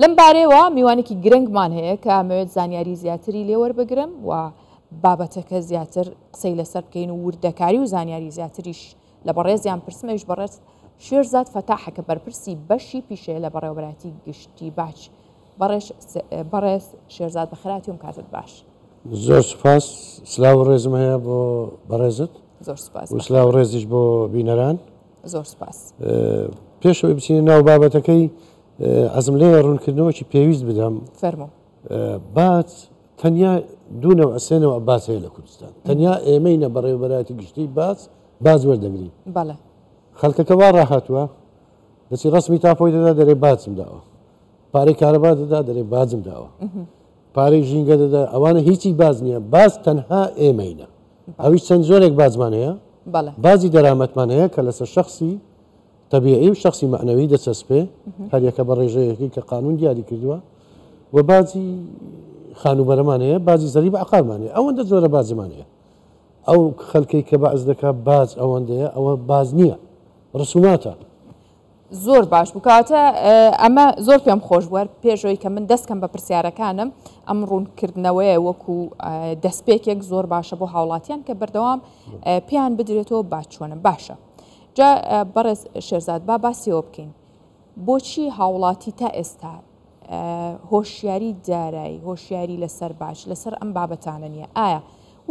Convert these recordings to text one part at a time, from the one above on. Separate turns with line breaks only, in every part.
لەم بارەیەوە میوانێکی گرنگمان هەیە کە ئەمەوێت زانیاری زیاتری لێ وەربگرم و بابەتەکە زیاتر قسەی لەسەر بکەین و وردەکاری و زانیاری زیاتریش لە بەڕێزیان پرسم، ئەویش بەڕێز شێرزاد فەتاحە کە بەرپرسی بەشی پیشەیە لە بەڕێوەبەرایەتی گشتی باج. بەڕێز شێرزاد بەخێرهاتی و کاتت باش.
زۆر سوپاس، سلاو و ڕێزم هەیە بۆ بەڕێزت.
زۆر سوپاس.
و سلاو و ڕێزیش بۆ بینەران.
زۆر سوپاس.
پێش ئەوەی بچینە ناو بابەتەکەی عەزم لێیە ڕوونکردنەوەکی پێویست بدەم.
فەرموو.
باج تەنیا دوو نەوع سێ نەوع باج هەیە لە کوردستان. تەنیا ئێمەینە بەڕێوەبەرایەتی گشتی باج باج وەردەگرین.
بەڵێ.
خەڵکەکە وا ڕاهاتووە دەچی ڕەسمی تاپۆی دەدا دەرێ باجم داوە. پارەی کارەبا دەدا دەرێ باجم داوە. پارەی ژینگە دەدا ئەوانە هیچی باج نییە. باج تەنها ئێمەینە. ئەویش چەند جۆرێک باجمان هەیە. باجی دەرامەتمان هەیە کە لەسەر شەخسی تەبیعی و شەخسی مەعنەوی دەچەسپێ، هەریەکە بە ڕێژەیەکی کە قانون دیاری کردووە و باجی خانووبەرەمان هەیە، باجی زەریب عقارمان هەیە، ئەوەندە جۆرە باجمان هەیە. ئەو خەلکەی کە بەعس دەکا باج ئەوەندەیە، ئەوە باج نییە، ڕسوماتە.
زۆر باش بوو کەواتە ئەمە زۆر پێم خۆش بوو هەر پێشەوەی کە من دەستکەم بە پرسیارەکانم ئەم ڕوونکردنەوەیە وەکو دەستپێکێک زۆر باشە بۆ هاوڵاتیان کە بەردەوام پێیان بدرێتەوە با چۆنە باشە جا بەڕێز شێرزاد با باسیەوە بکەین بۆچی هاوڵاتی تا ئێستا هۆشیاری دارایی هۆشیاری لەسەر باج لەسەر ئەم بابەتانە نییە ئایا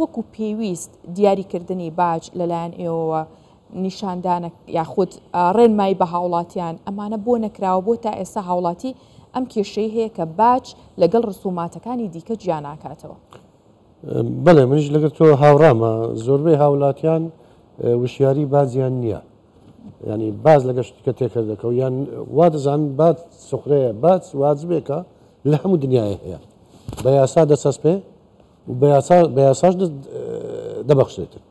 وەکو پێویست دیاریکردنی باج لەلایەن ئێوەوە نیشاندانە یاخود ڕێنمایی بە هاوڵاتیان ئەمانە بۆ نەکراوە بۆ تا ئێستا هاوڵاتی ئەم کێشەی هەیە کە باج لەگەڵ ڕسوماتەکانی دیکە جیا ناکاتەوە؟
بەڵێ منیش لەگەر تۆ هاوڕامە زۆربەی هاوڵاتیان وشیاری باجیان نییە ینی باز لەگە شتکە تێکەر دەکەو یان وا دەزان باج سوخرەیە باج واجبێکە لە هەموو دنیاە هەیە بە یاسا دەچەسپێ و بە یاسا بە یاساش دەبەخشێتن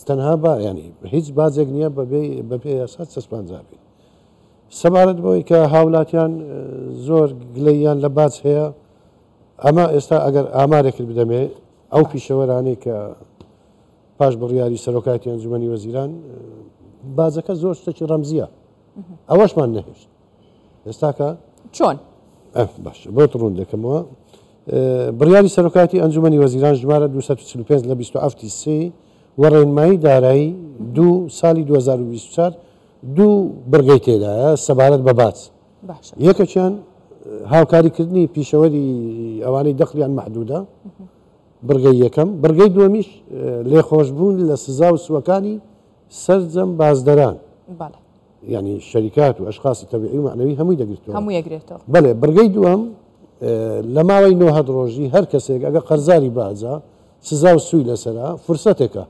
تەنها با ینی هیچ باجێک نییە بەبێ بەپێ یاسا چەسپانجابی سەبارەت بەوەی کە هاوڵاتیان زۆر گلەیان لە باج هەیە ئەمە ئێستا ئەگەر ئامارێکت بدەمێ ئەو پیشەوەرانەی کە پاش بڕیاری سەرۆکایەتی ئەنجومەنی وەزیران باجەکە زۆر شتێکی ڕەمزیە ئەوەشمان نەهێشت ئێستاکە
چۆن
باش بۆت ڕوون دەکەمەوە بڕیاری سەرۆکایەتی ئەنجومەنی وەزیران ژمارە 245 لە 27 سێ و ڕێنمایی دارایی دوو ساڵی 2024 دوو بڕگەی تێدایە سەبارەت بە باج یەکەکیان هاوکاریکردنی پیشەوەری ئەوانەی دەخلیان مەحدودە بڕگەی یەکەم، بڕگەی دووەمیش لێخۆشبوون لە سزا و سوەکانی سەرجەم بازدەران یعنی شەریکات و ئەشخاصی تەبیعی و مەعنەوی هەمووی دەگرتەوە
هەموو یەگرێتەوە.
بەڵێ بڕگەی دووەم لە ماوەی 90 ڕۆژی هەر کەسێک ئەگە قەرزاری باجە سزا و سوی لەسەرە فرسەتێکە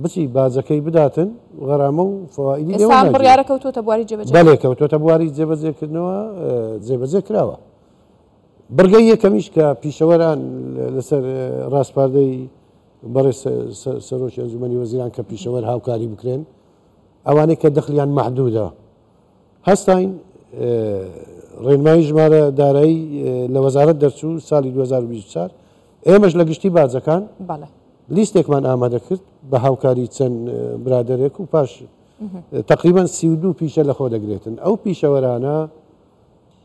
بچی باجەکەی بداتن غەرامە و فەوائیدی لێ
ئێستا ئەم
وەرناگیرێ.
بڕیارە کەوتووەتە بواری جێبەجێ
بەلێ کەوتووەتە بواری جێبەجێکردنەوە جێبەجێ کراوە. بڕگەی یەکەمیش کە پیشەوەران لەسەر ڕاسپاردەی بەڕێز سەرۆکی ئەنجومەنی وەزیران کە پیشەوەر هاوکاری بکرێن ئەوانەی کە دەخلیان مەحدودە هەستاین ڕێنمایی ژمارە دارایی لە وەزارەت دەرچوو ساڵی 2024 ئێمەش لە گشتی باجەکان لیستێکمان ئامادە کرد بە هاوکاری چەند برادەرێک و پاش تقریبا 32 پیشە لەخۆ دەگرێتن ئەو پیشەوەرانە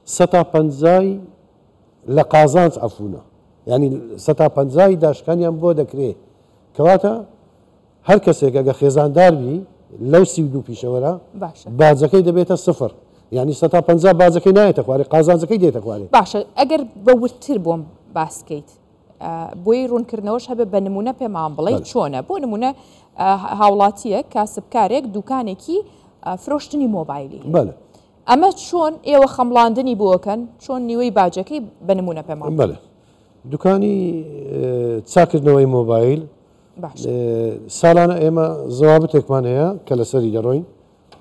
سەتا پەنجای لە قازانج عەفوونە یانی سەتا پەنجای داشکانیان بۆ دەکرێ کەواتە هەر کەسێک ئەگە خێزاندار بی لەو 32 پیشەوەرە باجەکەی دەبێتە سفر یعنی سەتا پەنجا باجەکەی نایەتە خوارێ قازانجەکەی دێتە خوارێ.
باشە ئەگەر بە وردتر بۆم باسکەیت بۆی ڕوونکردنەوەش هەبێ بە نمونە پێمان بڵێ چۆنە بۆ نمونە هاوڵاتیەک کاسبکارێک دوکانێکی فرۆشتنی مۆبایلی
بەڵێ
ئەمە چۆن ئێوە خەمڵاندنی بۆ ئەکەن چۆن نیوەی باجەکەی بە نمونە پێمان بڵێ.
بەڵێ دوکانی چاکردنەوەی مۆبایل ساڵانە ئێمە زەوابتێکمان هەیە کە لەسەری دەڕۆین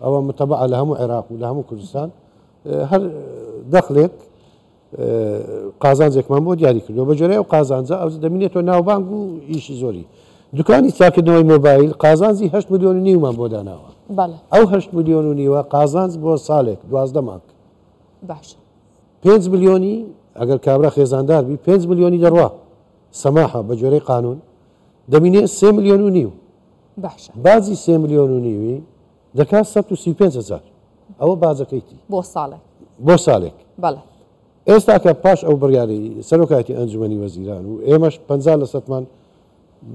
ئەوە متەبعە لە هەموو عێراق و لە هەموو کوردستان هەر دەخلێک قازانجێکمان بۆ دیاری کردووە بە جۆرەی ئەو قازانجە ئەو دەمینێتەوە ناوبانگ و ئیشی زۆری دوکانی چاکردنەوەی مۆبایل قازانجی 8 ملیۆن و نیومان بۆ داناوە ئەو 8 ملیۆن و نیوە قازانج بۆ ساڵێک 12 مانگ
باش
5 ملیۆنی ئەگەر کابرا خێزاندار بی 5 ملیۆنی دەڕوا سەماحە بە جۆرەی قانون دەمینێ 3 ملیۆن و نیو
باشە
باجی 3 ملیۆن و نیوی دەکات 135 هزار ئەوە باجەکەیتی
بۆ ساڵێک
بۆ ساڵێک
بەڵێ.
ئێستا کە پاش ئەو بڕیارەی سەرۆکایەتی ئەنجومەنی وەزیران و ئێمەش 50 لە سەتمان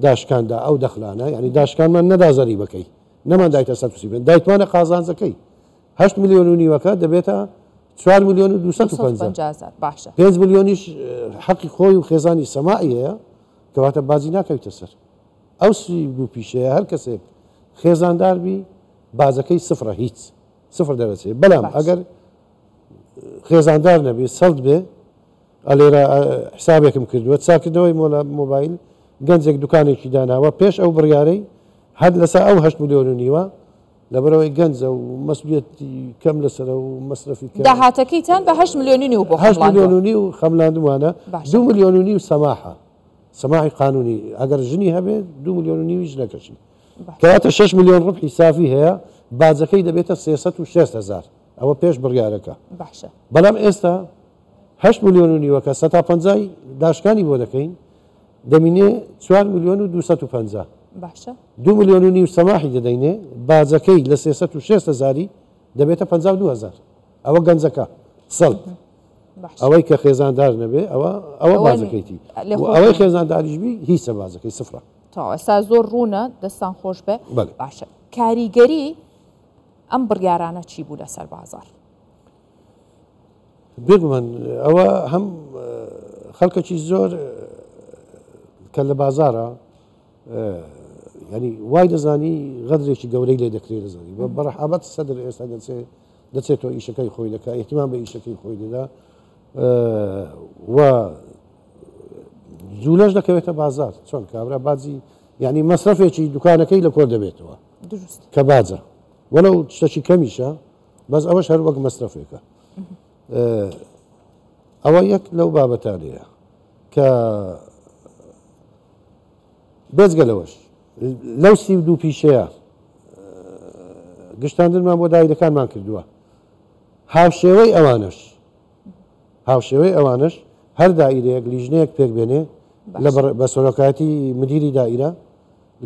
داشکاندا ئەو دەخلانە یعنی داشکانمان نەدا زەریبەکەی نەمان دایتە 135 دایتمانە قازانجەکەی 8 ملیۆن و نیوەکە دەبێتە 4 ملیۆن و 250
باشە
5 ملیۆنیش حەقی خۆی و خێزانی سەماعی هەیە کەواتە بازی ناکەویتە سەر ئەو 32 پیشەیە هەر کەسێک خێزاندار بی بازەکەی سفرە هیچ سفر دەرەچێ بەڵام ئەگەر خێزاندار نەبی سەڵت بێ ئەلێرە حسابێکم کردووە چاکردنەوەی مۆلا مۆبایل گەنجێک دوکانێکی داناوە پێش ئەو بڕیارەی هەر لەسەر ئەو 8 ملیۆن و نیوە لەبەرەوەی گەنجە و مەسئولیەتی کەم لەسەرە و مەسرەفی کەم.
داهاتەکەیتان بە 8 ملیۆن و نیو بۆ
8 ملیۆن و نیو خەملاندومانە 2 ملیۆن و نیو سەماحە سەماحی قانونی ئەگەر ژنی هەبێت 2 ملیۆن و نیوی ژنەکەشی کەواتە 6 ملیۆن ڕبحی سافی هەیە باجەکەی دەبێتە 360 هزار ئەوە پێش بڕیارەکە
باشە
بەڵام ئێستا 8 ملیۆن و نیوەکە سەتا پەنجای داشکانی بۆ دەکەین دەمینێ 4 ملیۆن و 250
باشە
2 ملیۆن و نیو سەماحی دەدەینێ باجەکەی لە 360 هزاری دەبێتە 52 هزار ئەوە گەنجەکە سەڵ ئەوەی کە خێزاندار نەبێ ئەوە ئەوە بازەکەیتی ئەوەی خێزانداریش بی هیچە بازەکەی سفرە
تەواو ئێستا زۆر ڕوونە دەستان خۆش بێ باشە کاریگەری ئەم بڕیارانە چی بوو لەسەر بازاڕ؟
بێگومان ئەوە هەم خەڵکەکی زۆر کە لە بازارە ینی وای دەزانی غەدرێکی گەورەی لێ دەکرێت دەزانی بە بەڕەحابەت سەدر ئێستا دەچێت دەچێتەوە ئیشەکەی خۆی دەکا احتیمان بە ئیشەکەی خۆی دەدا و جوولەش دەکەوێتە بازار چۆن کابرا باجی یعنی مەسرەفێکی دوکانەکەی لە کۆر دەبێتەوە کە باجە وەلو شتەکی کەمیشە بەس ئەوەش هەر وەک مەسرەفێکە ئەوە یەک لەو بابەتانەیە کە بێجگە لەوەش لەو 32 پیشەیە گشتاندنمان بۆ دایرەکانمان کردووە هاوشێوەی ئەوانش هاوشێوەی ئەوانش هەر دائیرەیەک لیژنەیەک پێک بێنێ لە بە سەرۆکایەتی مدیری دائیرە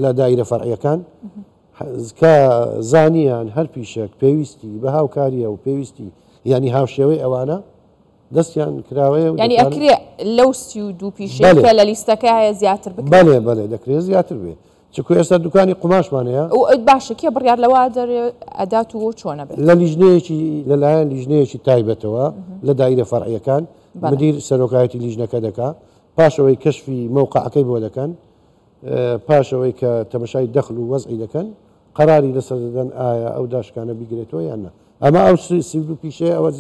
لە دائیرە فەرعیەکان کە زانیان هەر پیشێک پێویستی بە هاوکاریە و پێویستی یعنی هاوشێوەی ئەوانە دەستیان کراوەیە
ینی ئەکرێ لەو 32 پیشەی کە لە لیستەکە هەیە زیاتر بکرێت
بەڵێ بەڵێ دەکرێت زیاتر بێ چکو ئێستا دوکانی قوماشمان هەیە
باشە کێ بڕیار لەوە ئەدات و چۆنە بێت
لە لیژنەیەکی لەلایەن لیژنەیەکی تایبەتەوە لە دایرە فەرعیەکان مدیر سەرۆکایەتی لیژنەکە دەکا پاشەوەی کەشفی مەوقعەکەی بۆ دەکەن پاش ئەوەی کە تەمەشای دەخل و وەزعی دەکەن قەراری لەسەر دەدەن ئایا ئەو داشکانە بیگرێتەوە یان نا ئەمە ئەو 32 پیشەیە ئەوە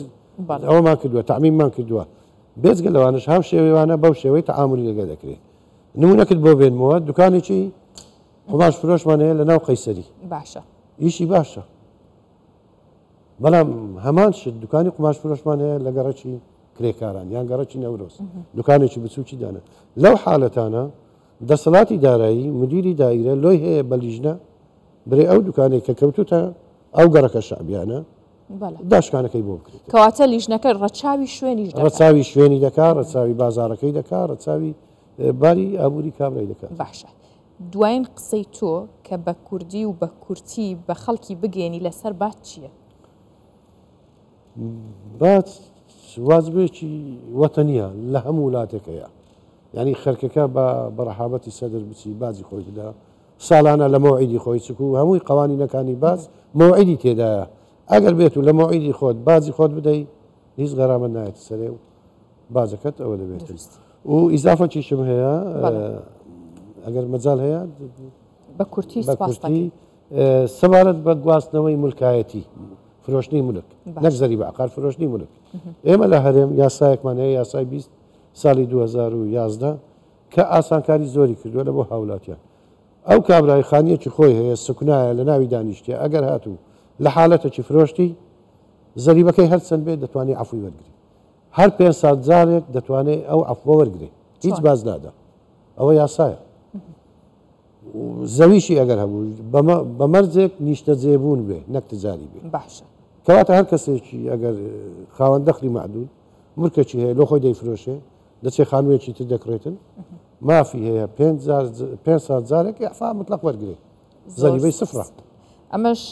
ئەوەمان کردووە تەعمیممان کردووە بێجگە لەوانش هاو شێوەیوانە بەو شێوەی تەعاملی لەگە دەکرێت نمونەکرد بۆ بێنمەوە دوکانێکی قوماش فرۆشمان هەیە لە ناو قەیسەری
باشە
ئیشی باشە بەڵام هەمان شت دوکانی قوماش فرۆشمان هەیە لە گەڕەکی کرێکاران یان گەڕەکی نەورۆز دوکانێکی بچووکی دانە لەو حالەتانە دەسەڵاتی دارایی مدیری دایرە لۆی هەیە بە لیژنە برێ ئەو دوکانێک کە کەوتوتە ئەو گەڕەکە شەعبیانە داشکانەکەی بۆ بکرێت
کەواتە لیژنەکە ڕەچاوی شوێنیش
ڕەچاوی شوێنی دەکا ڕەچاوی بازارەکەی دەکا ڕەچاوی باری ئابووری کابرای دەکات
باشە دوایین قسەی تۆ کە بە کوردی و بە کورتی بە خەڵکی بگەیەنی لەسەر باج چییە؟
باج واجبێکی وەتەنیە لە هەموو وڵاتێک هەیە یعنی خەرکەکە بە بەڕەحابەتی سەدر بچی باجی خۆی بدا ساڵانە لە مەوعیدی خۆی چکو هەمووی قوانینەکانی باج مەوعیدی تێدایە ئەگەر بێت و لە مەوعیدی خۆت باجی خۆت بدەی هیچ غەرامەت نایەتە سەرێ و باجەکەت ئەوە دەبێت و ئیزافەکیشم هەیە ئەگەر مەجال هەیە
بە کورتی
سپاسی سەبارەت بە گواستنەوەی ملکایەتی فرۆشتنی ملک نەک زەری بە عقار فرۆشتنی ملک ئێمە لە هەرێم یاسایەکمان هەیە یاسای 20 ساڵی 2011 کە ئاسانکاری زۆری کردووە لە بۆ هاوڵاتیان ئەو کابرای خانیەکی خۆی هەیە سکنایە لە ناوی دانیشتە ئەگەر هاتوو لە حالەتێکی فرۆشتی زەریبەکەی هەرچەند بێت دەتوانێت عفوی وەرگری هەر پێنج ساڵ جارێک دەتوانێت ئەو عەفوە وەرگرێ هیچ باج نادا ئەوە یاسایە زەویشی ئەگەر هەبوو بە مەرجێک نیشتەجێبوون بێ نەک تجاری بێ
باشە
کەواتە هەر کەسێکی ئەگەر خاوەن دەخلی مەعدود ملکێکی هەیە لۆ خۆی دەیفرۆشێ دەچێ خانوویەکی تر دەکڕێتن مافی هەیە پێنج ساڵ جارێک ئیعفا مطلق وەرگێ زەریبەی سفرە.
ئەمەش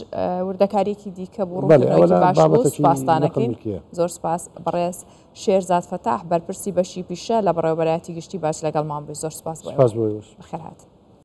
وردەکاریەکی دیکە بوو ڕوونکردنەوەیەکی باش بوو سوپاستانەکەین زۆر سوپاس بەڕێز شێرزاد فەتاح بەرپرسی بەشی پیشە لە بەڕێوەبەرایەتی گشتی باج لەگەڵمان بووی زۆر سوپاس بۆ ئێوە بەخێرهاتن.